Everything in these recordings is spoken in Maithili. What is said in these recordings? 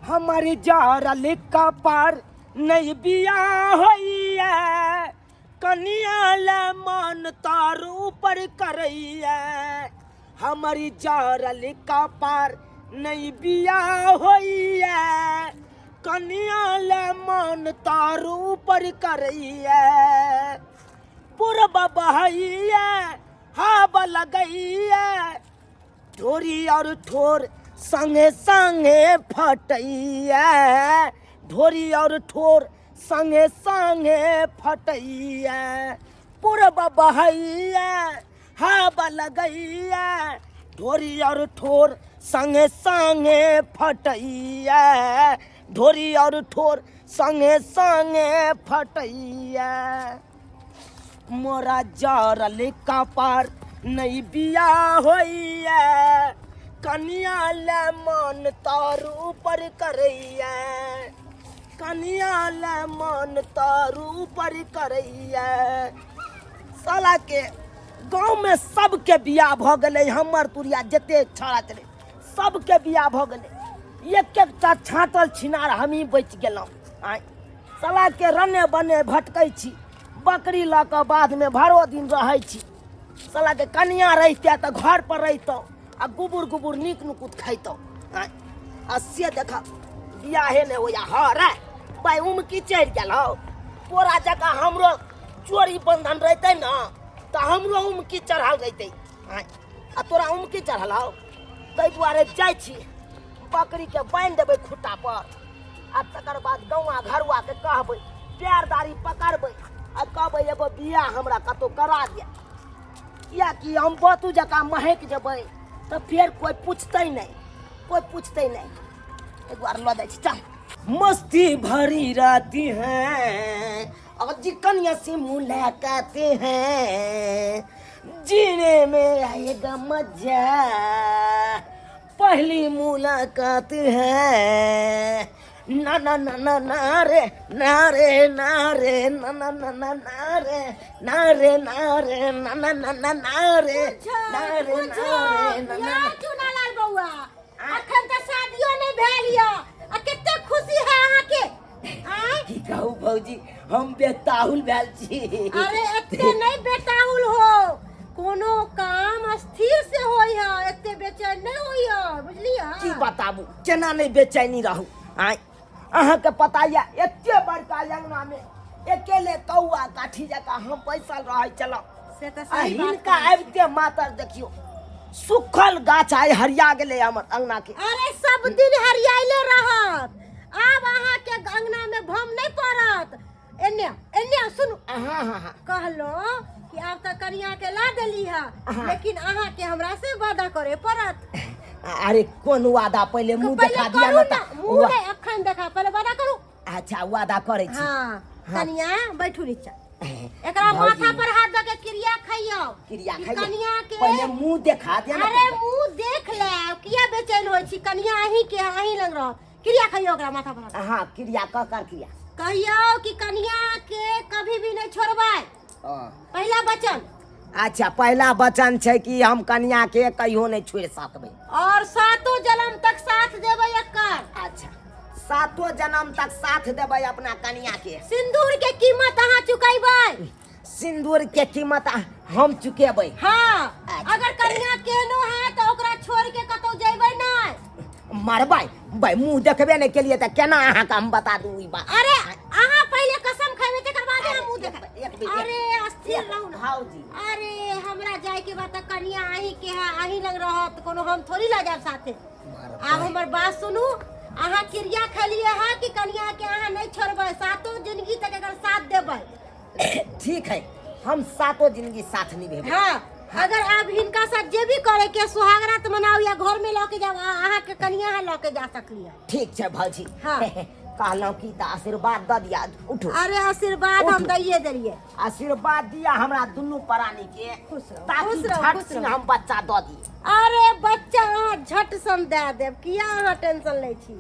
हमर जरल कपार नहीं बिया होइया, कनिया ले मन तार ऊपर करैया। हमर जरल कपार नहीं बिया होइया, कनिया ले मन तार ऊपर करैया। पूरब बहैया हवा लगैया, ढोरी और ठोर संगे संगे फटैया। ढोरी और ठोर संगे संगे फटैया। पूरब बहैया हवा लगैया, ढोरी और ठोर संगे संगे फटैया। ढोरी और ठोर संगे संगे फटैया। मोरा जरल कपार नहीं बिया होइया, कनिया ले मन तार ऊपर करैया। कनिया ले मन तार ऊपर करैया। साला के गाँव में सबके बियाह भऽ गेलै, हमर तुरिया जते छौड़ा छलै सबके बियाह भऽ गेलै, एक एकटा छाँटल छिनार हमही बचि गेलहुँ। आँय साला के रने बने भटकै छी, बकरी लऽ कऽ बाधमे भरो दिन रहै छी। साला के कनिया रहिते तऽ घर पर रहितहुँ आ गुबुर गुबुर नीक नुकुत खैतहुँ। आँय आ से देख बियाहे नहि होइया। हँ रे भाइ उमकी चढ़ि गेल हौ, तोरा जकाँ हमरो चोरी बंधन रहितै ने तऽ हमरो उमकी चढ़ल रहितै। आँय आ तोरा उमकी चढ़ल हौ, ताहि दुआरे जाइ छी बकरीके बान्हि देबै खुट्टा पर आ तकर बाद गौआ घरुआके कहबै पैर दाढ़ी पकड़बै आ कहबै एगो बियाह हमरा कतहु करा दिअ, किएकि हम बतू जकाँ महकि जेबै तऽ फेर कोइ पुछतै नहि, कोइ पुछतै नहि। एक बार लऽ जाइ छी। चल मस्ती भरी राती है और जी कन्या से मुलाकात है, जीने में आएगा मजा पहली मुलाकात है। ना ना ना ना ना रे ना रे ना रे ना ना ना ना ना रे ना रे ना रे ना ना ना ना ना रे ना रे ना रे ना ना। या चुनालाल बौआ, अखन तऽ शादियो नहि भेल यऽ आ कते खुशी है अहाँके। आँय? की कहू भौजी, हम बेताहुल भेल छी। अरे एते नहि बेताहुल हो, कोनो काम स्थिर से होई है, एते बेचैन नहीं होई है, बुझलियै? की बताबू केना नहीं बेचैनी रहू। आँय अहाँके पता यऽ एते बड़का अंगना में अकेले कौआ काठी जकाँ हम बैसल रहै छलहुँ। से तऽ आ सही बात हिनका कहै छी। आबिते मातर देखियौ सुखल गाछ आइ हरिया गेलै हमर अंगना के। अरे सब दिन हरियाइले रहत, आब अहाँके अंगना में भम नहीं पड़त। एने एने सुनू। हाँ, हाँ, हाँ। कहलो कि आब तऽ कनिया के ला देली है, हाँ। लेकिन अहाँ के हमरा से वादा करे पड़त। अरे कोन वादा? पहले मुंह पहिले देखा दिया करू ना ना, तऽ मुंह नहीं अखन देखा, पहले वादा करू। अच्छा वादा करै छी। हाँ, हाँ। कनिया बैठू नीचा, एकरा भौजी। माथा पर हाथ दऽ के क्रिया खइयौ। क्रिया कि खइयौ। कनिया के पहिले मुंह देखा दिया ना। अरे मुंह देख ले, किया बेचैन होइ छी? कनिया अहीं के अहीं लग रहत। क्रिया खइयौ ओकरा माथा पर हाथ। हाँ क्रिया क कर क्रिया कहियौ कि कनिया के कभी भी नहीं छोड़बै। हाँ। पहला वचन। अच्छा पहला वचन छै कि हम कनिया के कहियो नहीं छोड़ सकबै और सातों जन्म तक साथ देबै एकर। अच्छा सातों जन्म तक साथ देबै अपना कनिया के। सिंदूर के कीमत अहाँ चुकेबै। सिंदूर के कीमत हम चुकेबै। हाँ, अच्छा। अगर कनिया केनो है तो ओकरा छोड़ के कतौ जेबै नहीं। मरबै भाई मुंह देखबे नहीं केलिए तऽ केना अहाँके हम बता दू ई बात? अरे अहाँ पहले कसम खेबै तकर बाद हम मुंह देखबै। एक मिनट, एक अरे अस्थिर रहू ना। भाउजी। अरे हमरा जाय के बाद तऽ कनिया अहीं के है, अहीं लग रहत, कोनो हम थोड़ी लऽ जायब साथे। आब हमर बात सुनू, अहाँ क्रिया खेलिए है कि कनिया के अहाँ नहीं छोड़बै, सातों जिंदगी तक एकर साथ देबै। ठीक है, हम सातों जिंदगी साथ निभेबै। हाँ, अगर आप हिनका साथ जे भी करे के सुहाग रात मनाओ या घर में लऽ के जाओ, अहाँ के कनिया है लऽ के जा सकली है। ठीक छै भौजी। हाँ। कहलहुँ की तऽ आशीर्वाद दऽ दिया। उठू। अरे आशीर्वाद हम उठू। दैये देलिए। आशीर्वाद दिया हमरा दुनू प्राणी के, खुश रहू, ताकि खुश रहू, झट खुश सिन रहू। हम बच्चा दऽ दी। अरे बच्चा अहाँ झट सन दए देब, किया अहाँ टेंशन लै छी?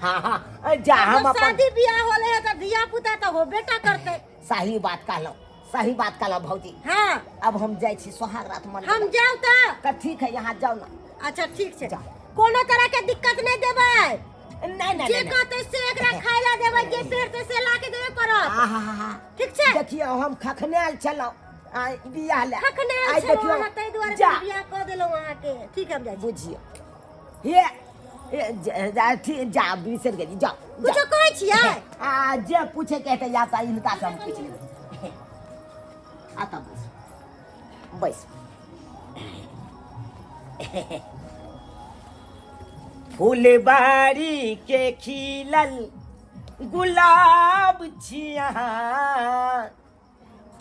हाँ, हाँ, जा हम जब अपन शादी बियाह होले है तऽ धिया पुता तऽ होबे टा करतै। सही बात कहलहुँ, सही बात कहलहुँ भौजी। हाँ। अब हम जाइ छी सोहाग रात मनबै। हम जाउ तऽ? तऽ ठीक है, यहाँ जाउ ना। अच्छा ठीक छै, जाउ। कोनो तरह के दिक्कत नहीं देबै। नहि नहि जे नहि, नहि। कहतै से एकरा खाय ला देबै जे पहिरतै से ला के देबे पड़त आहा ठीक छै देखियौ हम खखनायल छलहुँ आइ बियाह लए खखने आइ छलहुँ देखियौ अहाँ ताहि दुआरे जा बियाह कऽ देलहुँ अहाँके ठीक हम जाइ छी बुझियौ हे हे, जा जा बिसरि गेली जाओ कुछो कहै छियै आ जे पूछे के हेतै या तऽ हिनका से हम पूछि लेबै आ तब बैस बैस फुलबाड़ी के खिलल गुलाब छिया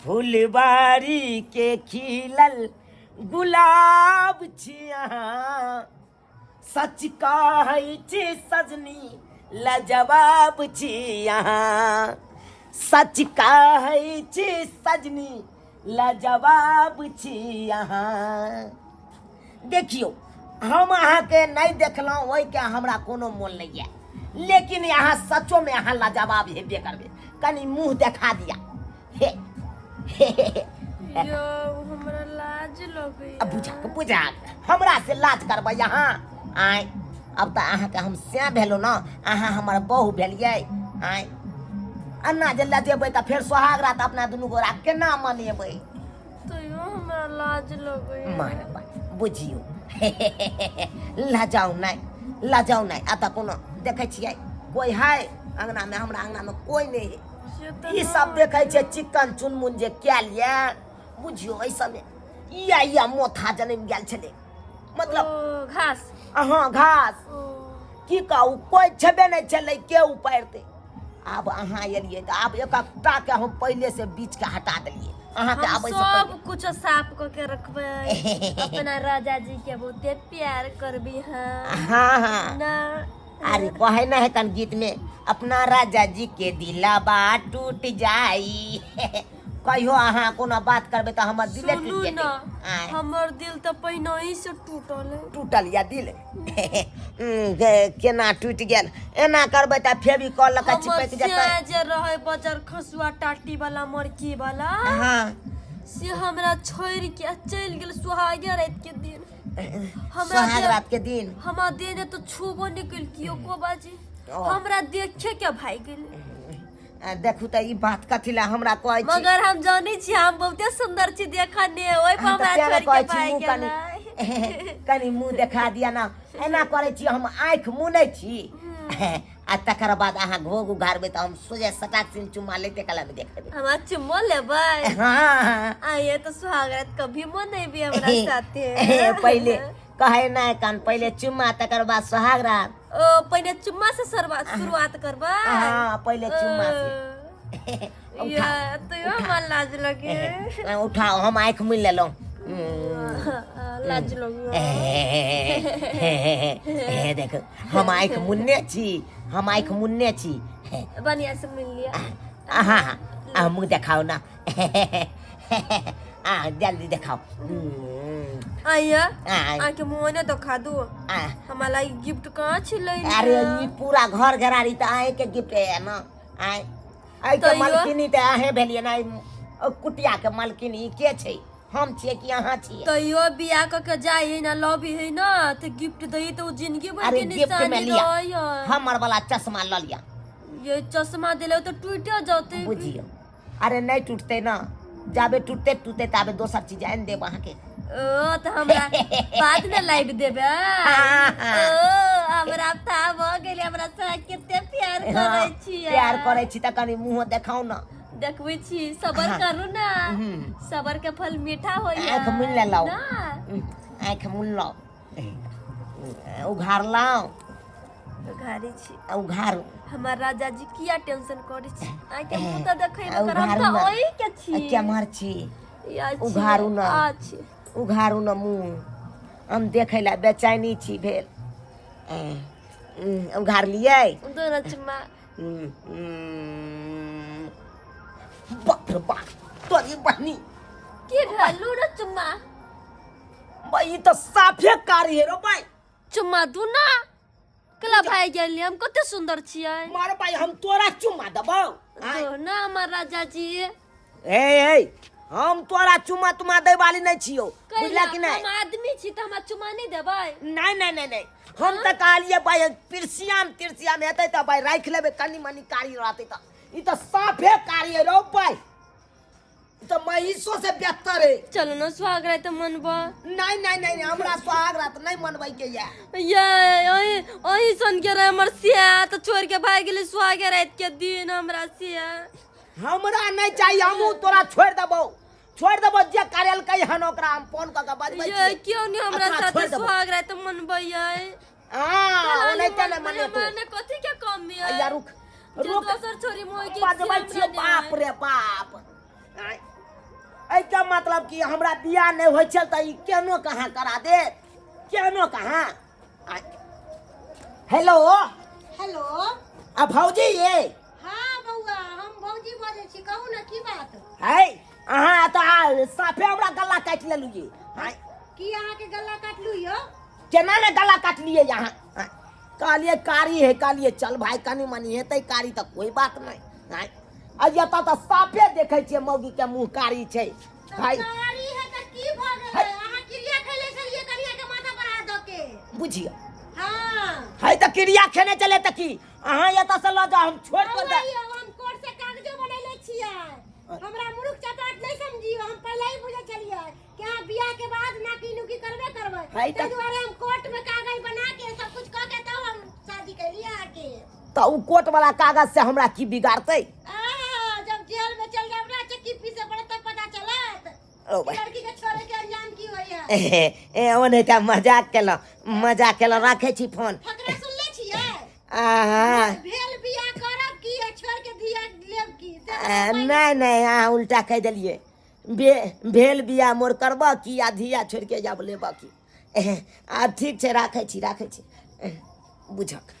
फुलबाड़ी के खिलल गुलाब छिया सच कहै छी सजनी लाजवाब छी अहाँ सच कहै छी सजनी लाजवाब छी अहाँ देखियौ हम अहाँके नहि देखलहुँ ओहिके हमरा कोनो मोल नहि यऽ लेकिन अहाँ सचोमे अहाँ लाजवाब हेबे करबै कनि मुँह देखा दिया हे हे हे हे यौ हमरा लाज लगैया अब बुझा के बुझा हमरा से लाज करबै अहाँ आय अब तऽ अहाँके हम सैं भेलहुँ ने अहाँ हमर बहु भेलियै आय एना जे लजेबै तऽ फेर सोहाग रात अपना दुनू गोरा केना मनेबै तैयो हमरा लाज लगैया मारब बुझियौ लजाउ नहि लजाउ नहि एतऽ कोनो देखै छियै कोइ है अङ्गनामे हमरा अङ्गनामे कोइ नहि है से तऽ ई सब देखै छै चिकन चुनमुन जे कयल यऽ बुझियौ एहि सबमे इया इया मोथा जनमि गेल छलै मतलब ओ घास अहाँ घास ओ की कहू कोइ छेबे नहि छलै के उपारितै आब अहाँ एलियै तऽ आब एकटा के हम पहिले से बीच के हटा देलियै अहाँके हम आबै से सब पहिले कुछ साफ कऽ के रखबै अपना राजा जी के बहुते प्यार करबी हम हाँ हाँ ना अरे कहे ना है कन गीत में अपना राजा जी के दिलाबा टूट जाई कहियो अहाँ कोनो बात करबै तऽ हमर दिले सुनू टूट ना जेतै आँय, हमर दिल तऽ पहिने ही से टूटल है टूटल या दिल केना टूटि गेल एना करबै तऽ फेविकॉल लऽ कऽ हमर चिपकि जेतै से जे रहे बजर खसुआ टाटी वाला मरकी वाला हाँ से हमरा छोड़ के चलि गेल सुहागे रात के दिन हमरा सोहाग रात के दिन हमरा देने तो छूबो नहीं केलकी एको बाजी ओ। हमरा देखे के भाग गेल आ, देखू तऽ ई बात कथी लए हमरा कहै छी मगर हम जानै छी हम बहुते सुंदर छी देखने ओहि पर हम तऽ हमरा तें ने छोड़ कहै के छी भाग मुँह कनि गेलै कनि मुँह देखा दिअ ने एना करै छी हम आँखि मुनै छी आ तकर बाद अहाँ घोघ उघारबै तऽ हम सोझे सटाक सिन चुम्मा लैते कला मे देखेबै हमरा चुम्मो लेबै हाँ आइए तो सुहागरात कभी मनेबी हमरा साथे पहिले कहै नहि कान पहिले चुम्मा तकर बाद सोहाग रात ओ पहिले चुम्मा से शुरुआत करबै हाँ पहिले चुम्मा से या तो यो हमरा लाज लगे उठाओ हम आँखि मुनि लेलहुँ लाज लगे देखो हम आँखि मुनने छी हम आँखि मुनने छी बढ़िया से मिल लिया हाँ हाँ मुँह देखाओ ना आ जल्दी देखाओ आइया आ, आके मुँह ने देखा दू आ, हमारा ई गिफ्ट कहाँ छिलै अरे ई पूरा घर घरारी तऽ अहींके गिफ्ट है ना आय एहि के तैयो? मालकिनी तऽ अहें भेलियै ने एहि कुटिया के मालकिनी ई के छै हम छियै कि अहाँ छियै तैयो बियाह कऽ के जाइ है ना लव है ना तऽ गिफ्ट दही तऽ ओ जिंदगी भर अरे के गिफ्ट में निशानी लिया रहै है हमर वाला चश्मा लऽ लिअ ये चश्मा दिले तऽ टूटे जतै बुझियौ अरे नहि टूटतै ना जाबे टूटते टूटते ताबे दोसर चीज आनि देब अहाँके ओ तऽ हमरा बाद में लाइव देबै ओ हमरा था भऽ गेलै हमरा से कते प्यार करै छी प्यार करै छी तऽ कनि मुँह देखाउ ना देखबै छी सबर करू ना सबर के फल मीठा होइया आँख मुनि लेलहुँ। ना आँखि मुनलहुँ उघारलहुँ उघारै छी उघारू हमर राजा जी किया टेंशन करै छी आके मुँह तऽ देखै आ कर हम उघारू तऽ ना। ओहि के छी केम्हर छी या छी, उघारू ना। आ छी उघारू न मुँह हम देखै लए बेचैनी छी भेल उघारलियै दोनो चुम्मा बाप रे बाप तोरी बहनी की भेलू रे चुम्मा भाई ई तऽ साफे कारी है रो भाई चुम्मा दू ना कला भाई गेलियै हम कते सुंदर छियै मार भाई हम तोरा चुम्मा देबौ आँय। दो ना हमर राजा जी ए ए हम तोरा चुमा तुमा दै वाली नहि छियौ, बुझला कि नहि? हम आदमी छी तऽ हमरा चुमा नहि देबै? नहि नहि नहि नहि, हम तऽ कहलियै भाई पिरसियाम तिरसियाम हेतै तऽ भाई राखि लेबै, कनि मनि कारी रहतै। तऽ ई तऽ साफे कारी है रौ भाई, ई तऽ महीसो से बेहतर है। चलू ने सुहाग रात मनबा। नहीं नहीं नहीं, हमरा सुहाग रात नहीं मनबै के या। ये ओही ओही सन के रहे हमर सिया, तऽ छोड़ के भागि गेलै सुहाग रात के दिन हमरा सिया। हमरा नहीं चाहिए, हमहूँ तोरा छोड़ देबौ, छोड़ देबौ। जे करेलकै हन ओकरा हम फोन कऽ के बजबै ये छियै। क्यों नहीं हमरा अपना साथे छोड़ देबौ। सुहाग रात मनबै? हाँ, ओनाहिते नहि मनेतौ। हमरा कथी के कमी है? या रुक जे रुक, दोसर छोरी मोह के बजबै छियै। बाप रे बाप, आँय, एहिके मतलब कि हमरा बियाह नहि होइ छल तऽ ई केनो कहाँ करा देत, केनो कहाँ। आँय। हेलो। हेलो। आ भौजी ये? हाँ बौआ, हम भौजी बजै छी, कहू ने की बात? है अहाँ तऽ साफे हमरा गला काटि लेलु ये। आँय। की अहाँके गला काटलू यौ? केना ने गला काटलियै अहाँ? आँय। कहलियै कारी है, कहलियै चल भाई कनि मनि हेतै कारी तऽ कोई बात नहि। आँय, आ एतऽ तऽ साफे देखै छियै मौगी के मुँह कारी छै भाई। कारी है तऽ की भऽ गेलै? अहाँ क्रिया खेले छलियै कनिया के माथा पर हाथ दऽ के। बुझियौ। हाँ। है तऽ क्रिया खेने चले तऽ की अहाँ एतऽ से लऽ जाउ, हम छोड़ बौआ कर दे। यौ, हम कोर्ट से कागजो बनैले छियै, हमरा मूर्ख चपाट नहीं समझियो। हम पहले ही बुझे छलियै कि अहाँ बियाह के बाद नाकी नुकी करबे करबै। है तऽ- ताहि दुआरे हम कोर्ट में कागज बना के सब कुछ कऽ के तब हम शादी कैलियै अहाँके। तऽ ओ कोर्ट वाला कागज से हमरा की बिगाड़तै? आह, जब जेल में चल जाब ना, चक्की पीसे पड़त तब पता चलत ओ कि भाई। लड़की के छोड़े के अंजाम की होई है। ए ओनाहिते मजाक केलहुँ, मजाक केलहुँ, राखै छी फोन। फकरा सुनले छियै? आहा। भेल बियाह करब की आ छोड़ के धिया लेब की से? आ, नहि नहि, अहाँ उल्टा कहि देलियै। भेल बियाह मोर करबह की आ धिया छोड़ि के जाब लेबह की? आब ठीक छै, राखै छी, राखै छी। बुझक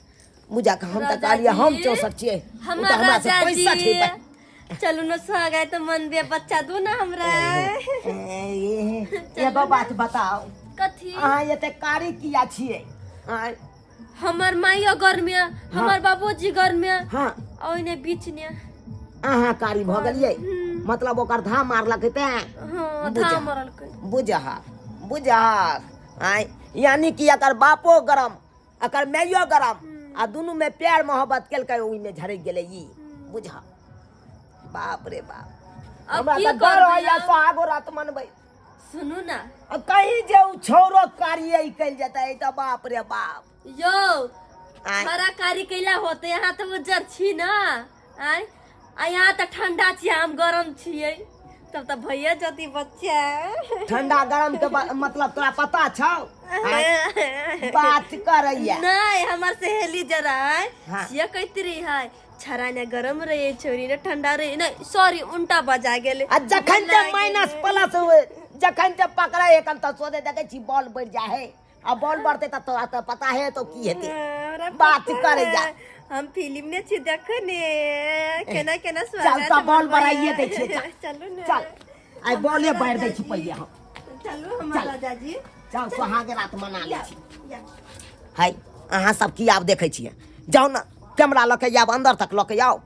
बुझक, हम तऽ कहलियै हम राजाजी, चौसठ छियै, ओ हमर तऽ हमरा से राजा 65 जी है। चलू ने सुहाग तऽ मनबे, बच्चा दू ना हमरा। एगो बात बताउ। कथी? अहाँ एते कारी किया छियै? आँय? हमर माइयो गर्मी, हमर बाबूजी गर्मी। हाँ। ओहिने बीच ने अहाँ कारी भऽ गेलियै, मतलब ओकर धाम मारलकै तें? हाँ। बुझा। धाम मरलकै। बुझहक बुझहक, आँय, यानी कि एकर बापो गरम, एकर माइयो गरम, आ दुनू में प्यार मोहब्बत केलकै, ओहिमे झरकि गेलै ई। बुझह, बाप रे बाप। अब हमरा की तऽ डर करबै होइया आब? सोहागो रात मनबै। सुनू ना। आ कहीं जे उ छौरो कार्य कयल जेतै तऽ बाप रे बाप। यौ। आँय। हरा कारी कैला होते? यहाँ तऽ उज्जर छी ना। आय, आ यहाँ तऽ ठंडा छी, हम गरम छियै, तब तऽ भैया जती बच्चा। ठंडा गरम के मतलब तोरा पता छौ? आँय, बात करैया। नहीं, हमर सहेली जरा है। हाँ। सिया कहती रही है, छरा ने गरम रहे, छोरी ने ठंडा रहे। नहीं, सॉरी, उल्टा बजा गेले। आ जखन ते माइनस प्लस हुए, जखन ते पकड़े एखन तऽ सोचे देखै छी बॉल बढ़ि जाइ है, आ बॉल बढ़तै तऽ तोरा तऽ पता है तो की हेतै। हमरा बात पता करैया। है। हम फिल्म ने छी देखने, केना केना चल तऽ बॉल बढ़ाइए दै छियै, चल। चलू ने। चल, आइ बॉले बाढ़ि दै छी पहिले हम। चलू हमर चल। राजा जी। चल, सोहागे रात मना लै छी। या। है अहाँ सब की आब देखै छियै? जाउ ने, कैमरा लऽ के आब, अन्दर तक लऽ के आउ।